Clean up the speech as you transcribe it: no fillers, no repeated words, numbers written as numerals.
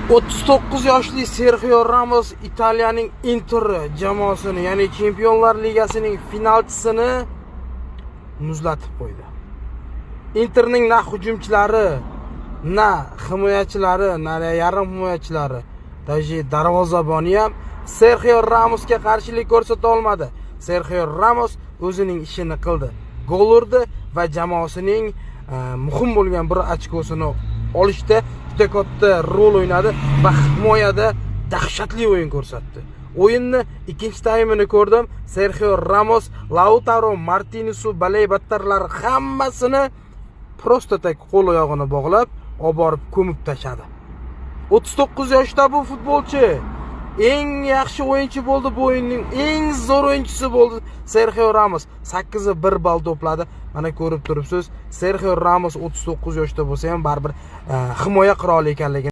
39 yoshli Serxio Ramos Italiyaning Inter jamoasini, ya'ni Chempionlar Ligasining finalchisini muzlatib qo'ydi. Interning na hujumchilari, na himoyachilari, na yarim himoyachilari, даже darvozaboni ham Serxio Ramosga qarshilik ko'rsata olmadi. Serxio Ramos o'zining ishini qildi. Gol urdi va jamoasining muhim bo'lgan bir ochkosini olishda juda katta rol o'ynadi va himoyada dahshatli o'yin ko'rsatdi. O'yinni ikkinchi taymini ko'rdim. Serxio Ramos, Lautaro Martinesu, balay battarlar hammasini просто так qo'l oyog'ini bog'lab, olib borib ko'mib tashladi. 39 yoshda bu futbolchi eng yaxshi o'yinchi bo'ldi, bu o'yinning eng zo'r o'yinchisi bo'ldi Serxio Ramos. 8,1 ball to'pladi. Mana ko'rib turibsiz, Serxio Ramos 39 yoshda bo'lsa ham baribir himoya qiroli ekanligini